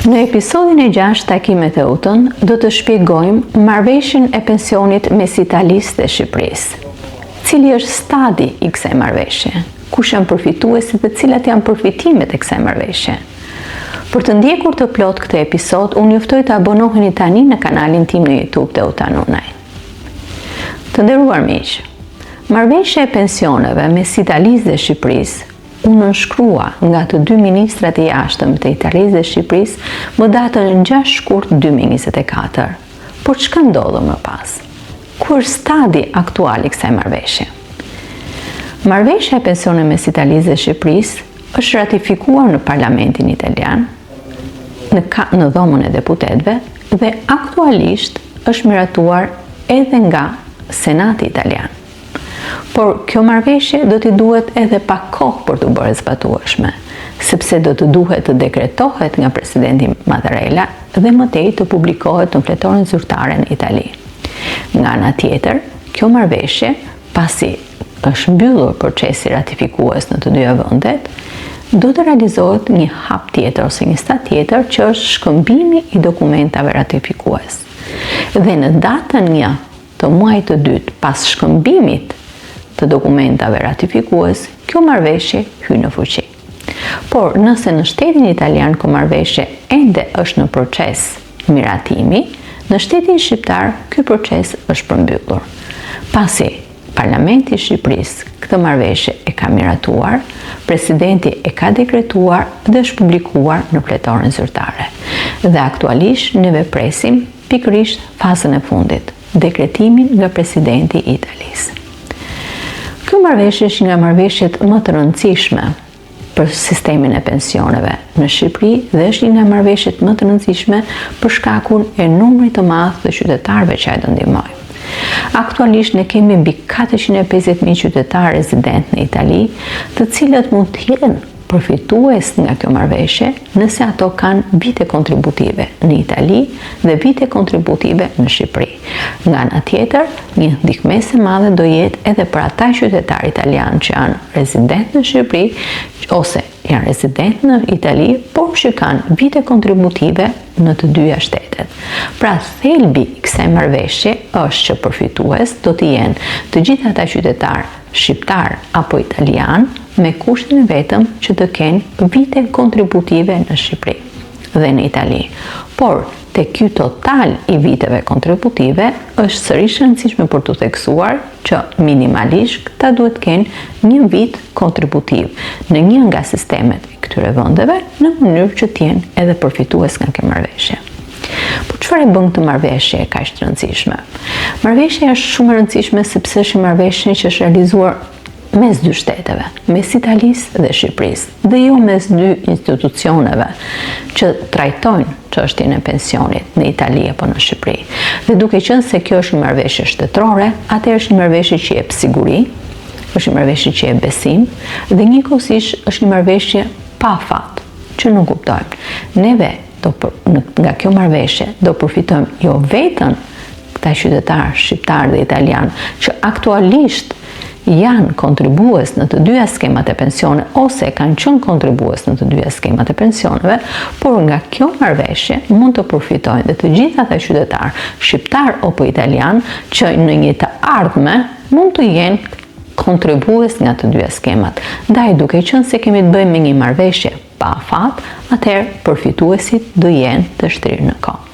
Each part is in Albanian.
Në episodin e 6 Takim me Teutën do të shpjegojmë marrëveshjen e pensionit mes Italisë dhe Shqipërisë. Cili është stadi i kësaj marrëveshje? Kush janë përfituesit dhe cilat janë përfitimet e kësaj marrëveshje? Për të ndjekur të plotë këtë episod, unë ju ftoj të abonoheni tani në kanalin tim në YouTube Teuta Nunaj. Të nderuar miq, marrëveshja e pensioneve mes Italisë dhe Shqipërisë u nënshkrua nga të dy ministrat e jashtëm të Italisë dhe Shqipërisë më datën 6 shkurt 2024. Por çka ndodhi më pas? Ku është stadi aktual i kësaj marrëveshje? Marrëveshja e pensioneve mes Italisë dhe Shqipërisë është ratifikuar në Parlamentin Italian, në, ka, në dhomën e deputetëve dhe aktualisht është miratuar edhe nga Senati Italian. Por kjo marrëveshje do t'i duhet edhe pak kohë për t'u bërë e zbatueshme, sepse do të duhet të dekretohet nga presidenti Mattarella dhe më tej të publikohet në fletoren zyrtare në Itali. Nga ana tjetër, kjo marrëveshje, pasi është mbyllur procesi ratifikues në të dyja vendet, do të realizohet një hap tjetër ose një stad tjetër që është shkëmbimi i dokumentave ratifikues. Dhe në datën 1 të muajit të dytë pas shkëmbimit të dokumentave ratifikues, kjo marrëveshje hyn në fuqi. Por nëse në shtetin italian kjo marrëveshje ende është në proces miratimi, në shtetin shqiptar ky proces është përmbyllur. Pasi Parlamenti i Shqipërisë këtë marrëveshje e ka miratuar, presidenti e ka dekretuar dhe është publikuar në fletoren zyrtare. Dhe aktualisht neve presim pikërisht fazën e fundit, dekretimin nga presidenti i Italisë. Kjo marrëveshje është një nga marrëveshjet më të rëndësishme për sistemin e pensioneve në Shqipëri dhe është një nga marrëveshjet më të rëndësishme për shkakun e numrit të madh të qytetarëve që ajo do ndihmojë. Aktualisht ne kemi mbi 450.000 qytetarë rezident në Itali, të cilët mund të jenë përfitues nga kjo marrëveshje nëse ato kanë vite kontributive në Itali dhe vite kontributive në Shqipëri. Nga ana tjetër, një ndihmesë e madhe do jetë edhe për ata qytetarë italianë që janë rezident në Shqipëri ose janë rezident në Itali, por që kanë vite kontributive në të dyja shtetet. Pra, thelbi i kësaj marrëveshje është që përfitues do të jenë të gjithë ata qytetarë shqiptarë apo italianë me kushtin e vetëm që të kenë vite kontributive në Shqipëri dhe në Itali. Por, te ky total i viteve kontributive është sërish e rëndësishme për t'u theksuar që minimalisht këta duhet të kenë një vit kontributiv në një nga sistemet e këtyre vendeve në mënyrë që të jenë edhe përfitues nga kjo marrëveshje. Po çfarë e bën këtë marrëveshje kaq të rëndësishme? Marrëveshja është shumë e rëndësishme sepse është një marrëveshje që është realizuar mes dy shteteve, mes Italisë dhe Shqipërisë, dhe jo mes dy institucioneve që trajtojnë çështjen e pensionit në Itali apo në Shqipëri. Dhe duke qenë se kjo është një marrëveshje shtetërore, atëherë është një marrëveshje që jep siguri, është një marrëveshje që jep besim dhe njëkohësisht është një marrëveshje pa afat, që nuk kuptojmë. Neve do për, në, nga kjo marrëveshje do përfitojmë jo vetëm këta qytetarë shqiptarë dhe italianë që aktualisht janë kontribues në të dyja skemat e pensione ose kanë qenë kontribues në të dyja skemat e pensioneve, por nga kjo marrëveshje mund të përfitojnë dhe të gjithë ata qytetarë shqiptarë apo italianë që në një të ardhme mund të jenë kontribues nga të dyja skemat. Ndaj duke qenë se kemi të bëjmë me një marrëveshje pa afat, atëherë përfituesit do jenë të shtrirë në kohë.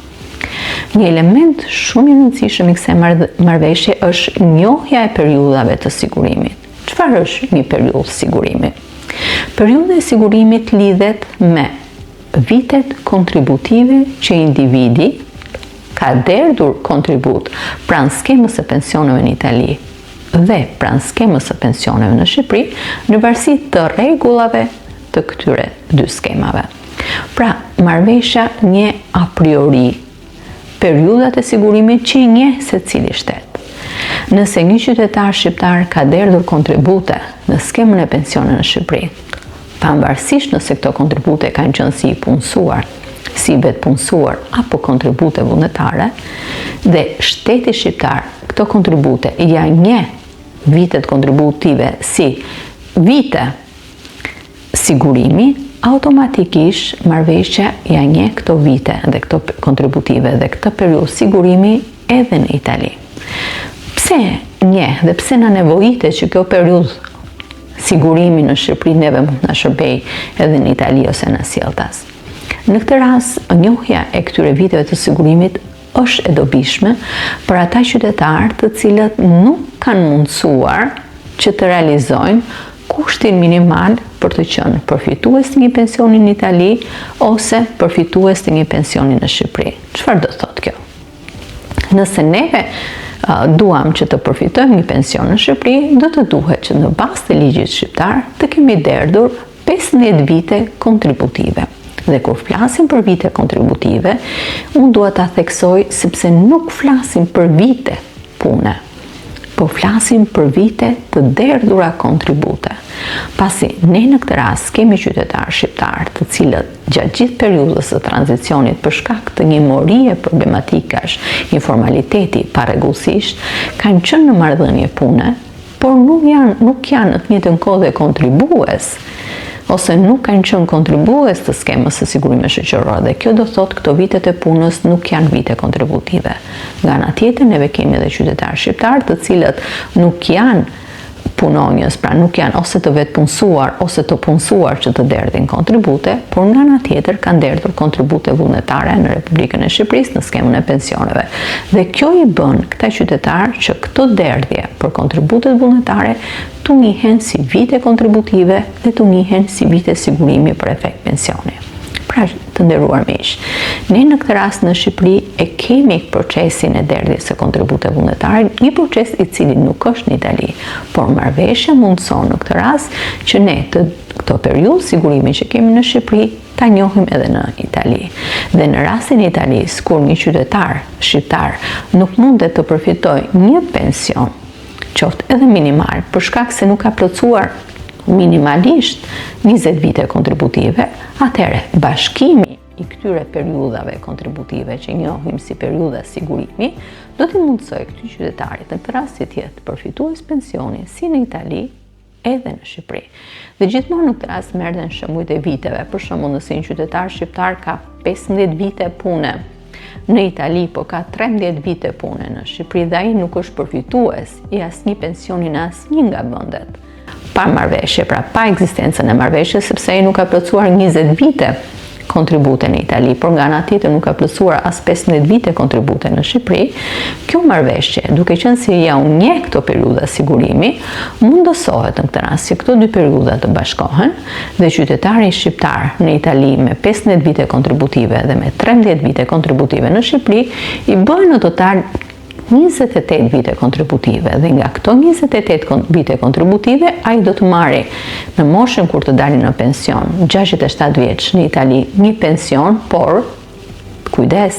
Një element shumë i rëndësishëm i kësaj marrëveshje është njohja e periudhave të sigurimit. Çfarë është një periudhë sigurimi? Periudha e sigurimit lidhet me vitet kontributive që individi ka derdhur kontribut pranë skemës së pensioneve në Itali dhe pranë skemës së pensioneve në Shqipëri, në varësi të rregullave të këtyre dy skemave. Pra, marrëveshja njeh a priori periudhat e sigurimit që i njeh secili shtet. Nëse një qytetar shqiptar ka derdhur kontribute në skemën e pensioneve në Shqipëri, pavarësisht nëse këto kontribute kanë qenë si i punësuar, si i vetëpunësuar apo kontribute vullnetare, dhe shteti shqiptar këto kontribute ia njeh vitet kontributive si vite sigurimi, Automatikisht marrëveshja ia njeh këto vite dhe këto kontributive dhe këtë periudhë sigurimi edhe në Itali. Pse njeh dhe pse na nevojitet që kjo periudhë sigurimi në Shqipëri neve mund të na shërbejë edhe në Itali ose anasjelltas? Në këtë rast, njohja e këtyre viteve të sigurimit është e dobishme për ata qytetarë të cilët nuk kanë mundësuar që të realizojnë kushtin minimal për të qenë përfitues të një pensioni në Itali ose përfitues të një pensioni në Shqipëri. Çfarë do thotë kjo? Nëse neve duam që të përfitojmë një pension në Shqipëri, do të duhet që në bazë të ligjit shqiptar të kemi derdhur 15 vite kontributive. Dhe kur flasim për vite kontributive, unë dua ta theksoj sepse nuk flasim për vite pune, po flasim për vite të derdhura kontribute. Pasi ne në këtë rast kemi qytetarë shqiptarë të cilët gjatë gjithë periudhës së tranzicionit për shkak të një morie problematikash, informaliteti, parregullsisht, kanë qenë në marrëdhënie pune, por nuk janë nuk janë në të njëjtën kohë dhe kontribues ose nuk kanë qenë kontribues të skemës së sigurimeve shoqërore dhe kjo do thotë këto vitet e punës nuk janë vite kontributive. Nga ana tjetër neve kemi edhe qytetarë shqiptarë të cilët nuk janë punonjës, pra nuk janë ose të vetëpunësuar ose të punësuar që të derdhin kontribute, por nga ana tjetër kanë derdhur kontribute vullnetare në Republikën e Shqipërisë në skemën e pensioneve. Dhe kjo i bën këta qytetarë që këto derdhje për kontributet vullnetare t'u njihen si vite kontributive dhe t'u njihen si vite sigurimi për efekt pensioni. Pra, të nderuar miq, ne në këtë rast në Shqipëri e kemi procesin e derdhjes së kontributeve vullnetare, një proces i cili nuk është në Itali, por marrëveshja mundëson në këtë rast që ne të këto periudhë sigurimi që kemi në Shqipëri ta njohim edhe në Itali. Dhe në rastin e Italisë, kur një qytetar shqiptar nuk mundet të përfitojë një pension, qoftë edhe minimal, për shkak se nuk ka plotësuar minimalisht 20 vite kontributive, atëherë bashkimi i këtyre periudhave kontributive që njohim si periudha sigurimi, do t'i mundësojë këtij qytetarit në këtë rast që të jetë përfitues pensioni si në Itali edhe në Shqipëri. Dhe gjithmonë në këtë rast merren shembujt e viteve. Për shembull, nëse një qytetar shqiptar ka 15 vite pune në Itali, po ka 13 vite pune në Shqipëri dhe ai nuk është përfitues i asnjë pensioni në asnjë nga vendet. Pa marrëveshje, pra pa ekzistencën e marrëveshjes, sepse ai nuk ka plotësuar 20 vite kontribute në Itali, por nga ana tjetër nuk ka plotësuar as 15 vite kontribute në Shqipëri, kjo marrëveshje, duke qenë se ja u njeh këto periudha sigurimi, mundësohet në këtë rast që këto dy periudha të bashkohen dhe qytetari shqiptar në Itali me 15 vite kontributive dhe me 13 vite kontributive në Shqipëri i bëhen në total 28 vite kontributive dhe nga këto 28 vite kontributive ai do të marri në moshën kur të dali në pension, 67 vjeç në Itali, një pension, por kujdes,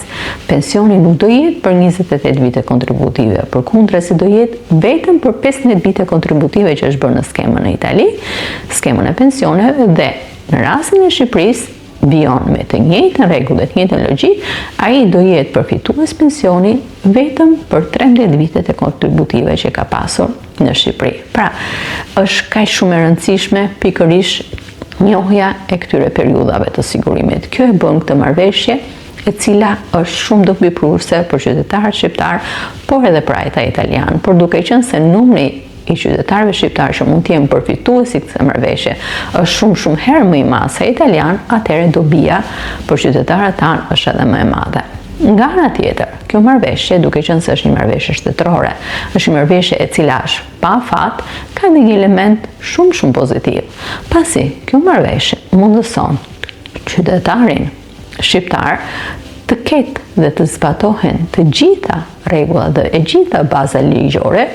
pensioni nuk do jetë për 28 vite kontributive, përkundrazi do jetë vetëm për 15 vite kontributive që është bërë në skemën në Itali, skemën e pensioneve dhe në rastin e Shqipërisë vijon me të njëjtën rregull dhe të njëjtën logjikë, ai do jetë përfitues pensioni vetëm për 13 vitet e kontributive që ka pasur në Shqipëri. Pra, është kaq shumë e rëndësishme pikërisht njohja e këtyre periudhave të sigurimit. Kjo e bën këtë marrëveshje e cila është shumë dobiprurëse për qytetarët shqiptarë, por edhe për ata italianë. Por duke qenë se numri i qytetarëve shqiptarë që mund të jenë përfitues i kësaj marrëveshje është shumë shumë herë më i madh se italian, atëherë dobia për qytetarët tanë është edhe më e madhe. Nga ana tjetër, kjo marrëveshje, duke qenë se është një marrëveshje shtetërore, është një marrëveshje e cila është pa afat, ka edhe një element shumë shumë pozitiv. Pasi kjo marrëveshje mundëson qytetarin shqiptar të ketë dhe të zbatohen të gjitha rregullat dhe e gjitha baza ligjore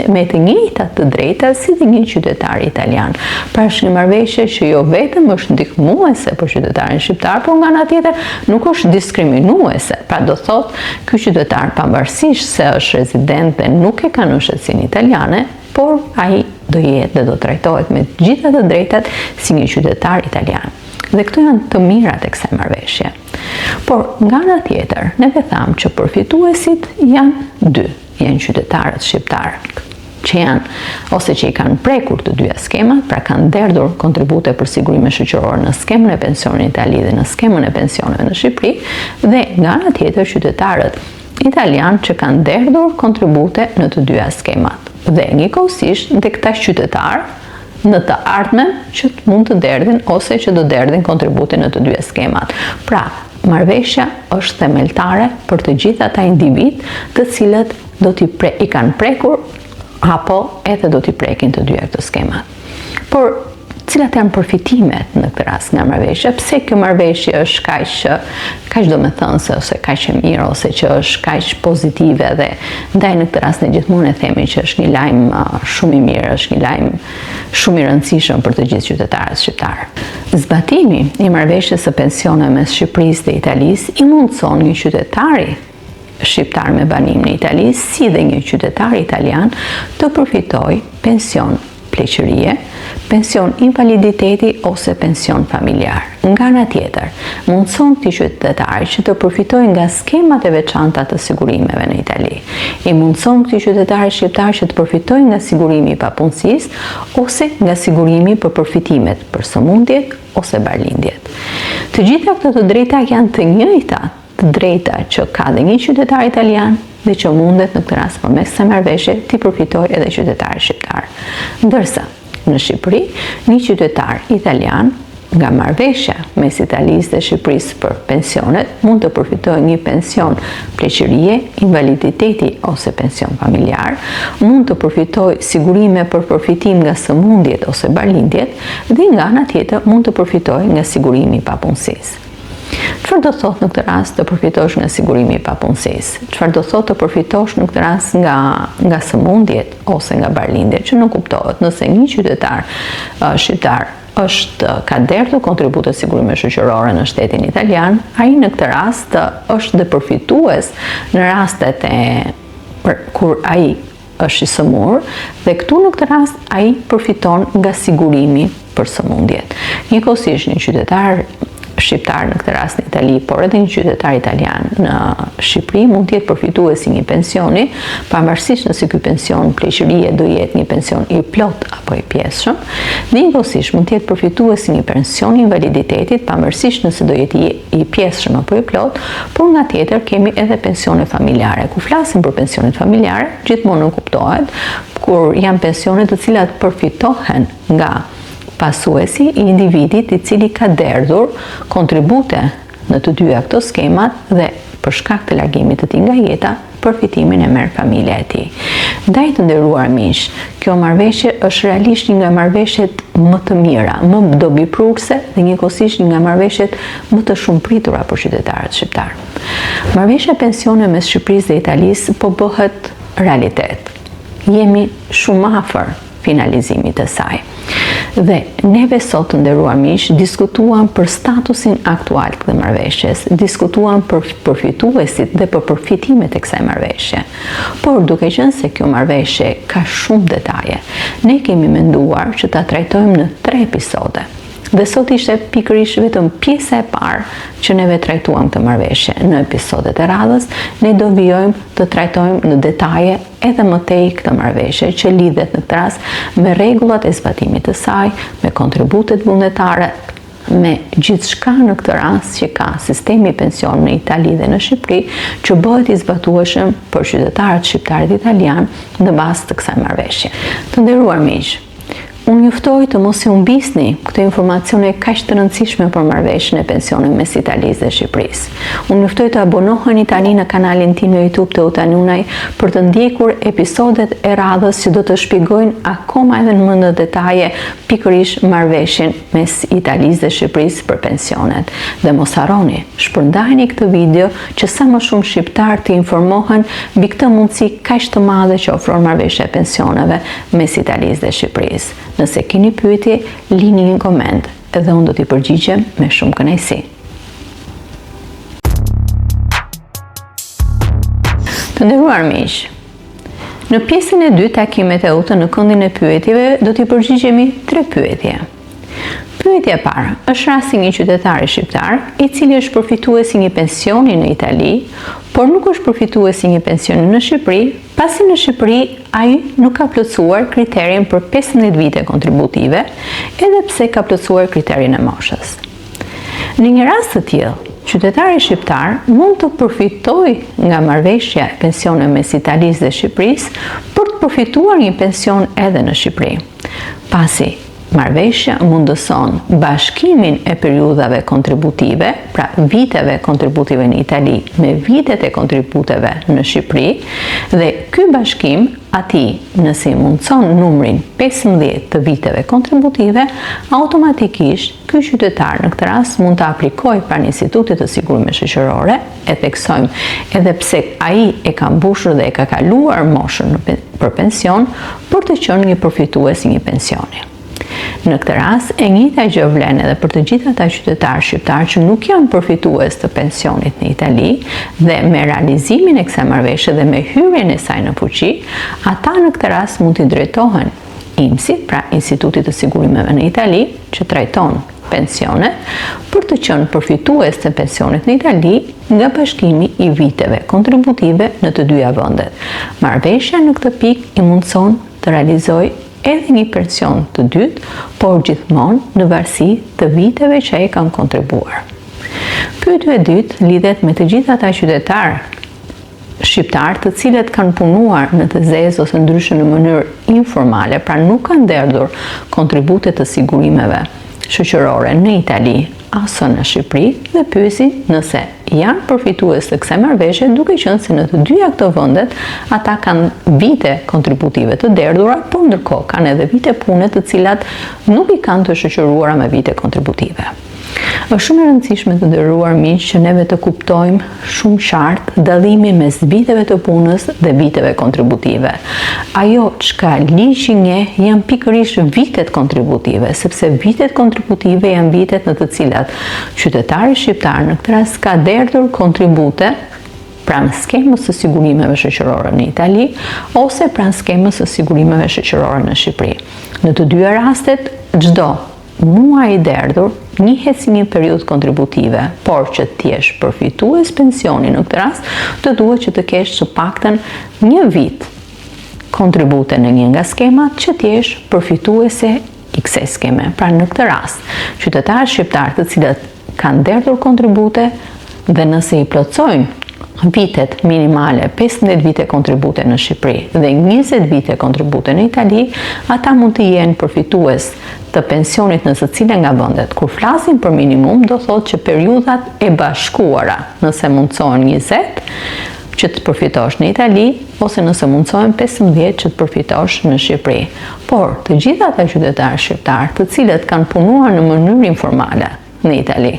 me të njëjtat të drejta si dhe një qytetar italian. Pra është një marrëveshje që jo vetëm është ndihmuese për qytetarin shqiptar, por nga ana tjetër nuk është diskriminuese. Pra do thotë ky qytetar pavarësisht se është rezident dhe nuk e ka nënshtetësinë italiane, por ai do jetë dhe do trajtohet me të gjitha të drejtat si një qytetar italian. Dhe këto janë të mirat e kësaj marrëveshje. Por nga ana tjetër, neve thamë që përfituesit janë dy, janë qytetarët shqiptarë. që janë ose që i kanë prekur të dyja skemat, pra kanë derdhur kontribute për sigurime shoqërore në skemën e pensionit në Itali dhe në skemën e pensioneve në Shqipëri, dhe nga ana tjetër qytetarët italianë që kanë derdhur kontribute në të dyja skemat. Dhe njëkohësisht dhe këta qytetarë në të ardhmen që mund të derdhin ose që do derdhin kontribute në të dyja skemat. Pra, marrëveshja është themeltare për të gjithë ata individë të cilët do t'i pre, i kanë prekur apo edhe do t'i prekin të dyja këto skemat. Por cilat janë përfitimet në këtë rast nga marrëveshja? Pse kjo marrëveshje është kaq kaq domethënëse ose kaq e mirë ose që është kaq pozitive dhe ndaj në këtë rast ne gjithmonë e themi që është një lajm shumë i mirë, është një lajm shumë i rëndësishëm për të gjithë qytetarët shqiptarë. Zbatimi i marrëveshjes së pensioneve mes Shqipërisë dhe Italisë i mundëson një qytetari shqiptar me banim në Itali, si dhe një qytetar italian të përfitojë pension pleqërie, pension invaliditeti ose pension familjar. Nga ana tjetër, mundëson këtij qytetari që të përfitojë nga skemat e veçanta të sigurimeve në Itali. I mundëson këtij qytetari shqiptar që të përfitojë nga sigurimi i papunësisë ose nga sigurimi për përfitimet për sëmundjet ose barrëlindjet. Të gjitha këto të drejta janë të njëjta të drejta që ka dhe një qytetar italian dhe që mundet në këtë rast përmes kësaj marrëveshje t'i përfitojë edhe qytetari shqiptar. Ndërsa, në Shqipëri, një qytetar italian nga marrëveshja mes Italisë dhe Shqipërisë për pensionet mund të përfitojë një pension pleqërie, invaliditeti ose pension familjar, mund të përfitojë sigurime për përfitim nga sëmundjet ose barrëlindjet dhe nga ana tjetër mund të përfitojë nga sigurimi i papunësisë. Çfarë do thotë në këtë rast të përfitosh nga sigurimi i papunësisë? Çfarë do thotë të përfitosh në këtë rast nga nga sëmundjet ose nga barrëlindjet, që nënkuptohet nëse një qytetar shqiptar është ka derdhur kontribute sigurime shoqërore në shtetin italian, ai në këtë rast është dhe përfitues në rastet e për, kur ai është i sëmurë dhe këtu në këtë rast ai përfiton nga sigurimi për sëmundjet. Njëkohësisht një qytetar shqiptar në këtë rast në Itali, por edhe një qytetar italian në Shqipëri mund të jetë përfitues i një pensioni, pavarësisht nëse ky pension pleqërie do jetë një pension i plotë apo i pjesshëm, dhe njëkohësisht mund të jetë përfitues i një pensioni invaliditetit, pavarësisht nëse do jetë i pjesshëm apo i plotë, por nga tjetër kemi edhe pensione familjare. Kur flasim për pensionet familjare, gjithmonë nënkuptohet kur janë pensione të cilat përfitohen nga pasuesi i individit i cili ka derdhur kontribute në të dyja këto skemat dhe për shkak të largimit të tij nga jeta, përfitimin e merr familja e tij. Ndaj të nderuar miq, kjo marrëveshje është realisht një nga marrëveshjet më të mira, më dobiprurëse dhe njëkohësisht një nga marrëveshjet më të shumëpritura për qytetarët shqiptarë. Marrëveshja e pensioneve mes Shqipërisë dhe Italisë po bëhet realitet. Jemi shumë afër finalizimit të saj. Dhe neve sot të nderuar miq diskutuam për statusin aktual të marrëveshjes, diskutuam për përfituesit dhe për përfitimet e kësaj marrëveshje. Por duke qenë se kjo marrëveshje ka shumë detaje, ne kemi menduar që ta trajtojmë në tre episode. Dhe sot ishte pikërisht vetëm pjesa e parë që neve trajtuam këtë marrëveshje. Në episodet e radhës, ne do vijojmë të trajtojmë në detaje edhe më tej këtë marrëveshje që lidhet në këtë rast me rregullat e zbatimit të saj, me kontributet vullnetare, me gjithçka në këtë rast që ka sistemi i pensionit në Itali dhe në Shqipëri, që bëhet i zbatueshëm për qytetarët shqiptarë dhe italianë në bazë të kësaj marrëveshje. Të nderuar miq, Unë ju ftoj të mos i humbisni këto informacione kaq të rëndësishme për marrëveshjen e pensioneve mes Italisë dhe Shqipërisë. Unë ju ftoj të abonoheni tani në kanalin tim në YouTube Teuta Nunaj për të ndjekur episodet e radhës që do të shpjegojnë akoma edhe më në detaje pikërisht marrëveshjen mes Italisë dhe Shqipërisë për pensionet. Dhe mos harroni, shpërndajeni këtë video që sa më shumë shqiptarë të informohen mbi këtë mundësi kaq të madhe që ofron marrëveshja e pensioneve mes Italisë dhe Shqipërisë. Nëse keni pyetje, lini një koment dhe unë do t'i përgjigjem me shumë kënaqësi. Të nderuar miq, në pjesën e dytë Takim me Teutën në këndin e pyetjeve do t'i përgjigjemi tre pyetje. Pyetja e parë, është rasti i një qytetari shqiptar, i cili është përfitues i një pensioni në Itali, por nuk është përfitues i një pensioni në Shqipëri, pasi në Shqipëri ai nuk ka plotësuar kriterin për 15 vite kontributive, edhe pse ka plotësuar kriterin e moshës. Në një rast të tillë, qytetari shqiptar mund të përfitojë nga marrëveshja e pensioneve mes Italisë dhe Shqipërisë për të përfituar një pension edhe në Shqipëri, pasi Marrëveshja mundëson bashkimin e periudhave kontributive, pra viteve kontributive në Itali me vitet e kontributeve në Shqipëri dhe ky bashkim atij nëse i mundëson numrin 15 të viteve kontributive, automatikisht ky qytetar në këtë rast mund të aplikojë pranë Institutit të Sigurimeve Shoqërore, e theksojmë edhe pse ai e ka mbushur dhe e ka kaluar moshën për pension, për të qenë një përfitues i një pensioni. Në këtë rast, e njëjta gjë vlen edhe për të gjithë ata qytetarë shqiptarë që nuk janë përfitues të pensionit në Itali dhe me realizimin e kësaj marrëveshje dhe me hyrjen e saj në fuqi, ata në këtë rast mund t'i drejtohen INPS-it, pra Institutit të Sigurimeve në Itali, që trajton pensionet, për të qenë përfitues të pensionit në Itali nga bashkimi i viteve kontributive në të dyja vendet. Marrëveshja në këtë pikë i mundëson të realizojë edhe një pension të dytë, por gjithmonë në varësi të viteve që ai kanë kontribuar. Pyetja e dytë lidhet me të gjithë ata qytetarë shqiptarë të cilët kanë punuar në të zezë ose ndryshe në mënyrë informale, pra nuk kanë derdhur kontribute të sigurimeve shoqërore në Itali ose në Shqipëri dhe pyesin nëse janë përfitues të kësaj marrëveshje duke qenë se në të dyja këto vendet ata kanë vite kontributive të derdhura, por ndërkohë kanë edhe vite pune të cilat nuk i kanë të shoqëruara me vite kontributive. Është shumë e rëndësishme të nderuar miq që neve të kuptojmë shumë qartë dallimin mes viteve të punës dhe viteve kontributive. Ajo çka ligji njeh janë pikërisht vitet kontributive, sepse vitet kontributive janë vitet në të cilat qytetari shqiptar në këtë rast ka derdhur kontribute pranë skemës së sigurimeve shoqërore në Itali ose pranë skemës së sigurimeve shoqërore në Shqipëri. Në të dyja rastet, çdo Muaji i derdhur njihet si një periudhë kontributive, por që të jesh përfitues pensioni në këtë rast, të duhet që të kesh të paktën një vit kontribute në një nga skemat që të jesh përfituese i kësaj skeme. Pra në këtë rast, qytetarët shqiptarë të cilët kanë derdhur kontribute dhe nëse i plotësojnë vitet minimale 15 vite kontribute në Shqipëri dhe 20 vite kontribute në Itali, ata mund të jenë përfitues të pensionit në secilën nga vendet. Kur flasim për minimum, do thotë që periudhat e bashkuara, nëse mundësohen 20, që të përfitosh në Itali, ose nëse mundësohen 15 që të përfitosh në Shqipëri. Por, të gjithë ata qytetarë shqiptarë, të cilët kanë punuar në mënyrë informale në Itali,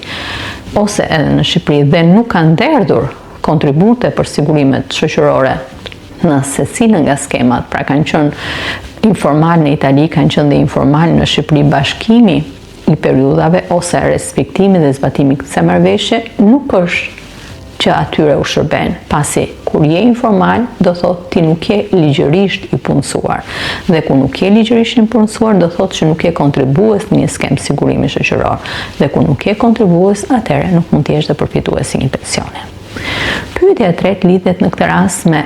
ose edhe në Shqipëri dhe nuk kanë derdhur kontribute për sigurimet shoqërore në secilën nga skemat, pra kanë qenë informal në Itali, kanë qenë dhe informal në Shqipëri, bashkimi i periudhave ose respektimi dhe zbatimi i kësaj marrëveshje nuk është që atyre u shërben, pasi kur je informal, do thotë ti nuk je ligjërisht i punësuar. Dhe kur nuk je ligjërisht i punësuar, do thotë që nuk je kontribues në një skemë sigurimi shoqëror. Dhe kur nuk je kontribues, atëherë nuk mund të jesh dhe përfitues i një pensioni. Pyetja e tretë lidhet në këtë rast me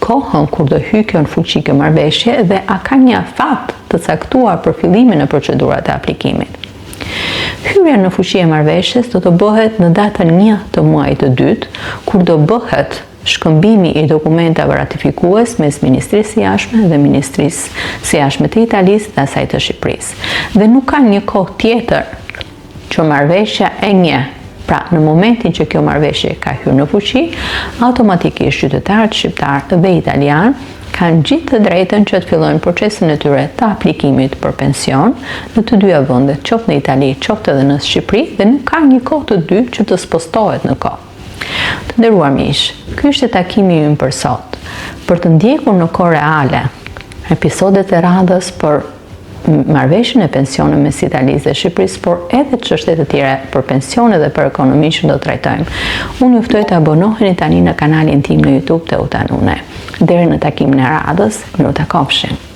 kohën kur do hyjë kjo në fuqi kjo marrëveshje dhe a ka një afat të caktuar për fillimin e procedurat e aplikimit. Hyrja në fuqi e marrëveshjes do të bëhet në datën 1 të muajit të dytë, kur do bëhet shkëmbimi i dokumentave ratifikues mes Ministrisë së Jashtme dhe Ministrisë së Jashtme të Italisë dhe asaj të Shqipërisë. Dhe nuk ka një kohë tjetër që marrëveshja e njeh, pra në momentin që kjo marrëveshje ka hyrë në fuqi, automatikisht qytetarët shqiptarë dhe italianë kanë gjithë të drejtën që të fillojnë procesin e tyre të aplikimit për pension në të dyja vendet, qoftë në Itali, qoftë edhe në Shqipëri dhe nuk ka një kohë të dytë që të spostohet në kohë. Të nderuar miq, ky ishte takimi ynë për sot. Për të ndjekur në kohë reale episodet e radhës për marrëveshjen e pensioneve mes Italisë dhe Shqipërisë, por edhe çështje të tjera për pensione dhe për ekonominë që do trajtojmë. Unë ju ftoj të abonoheni tani në kanalin tim në YouTube Teuta Nune. Deri në takimin e radhës, mirutakofshim.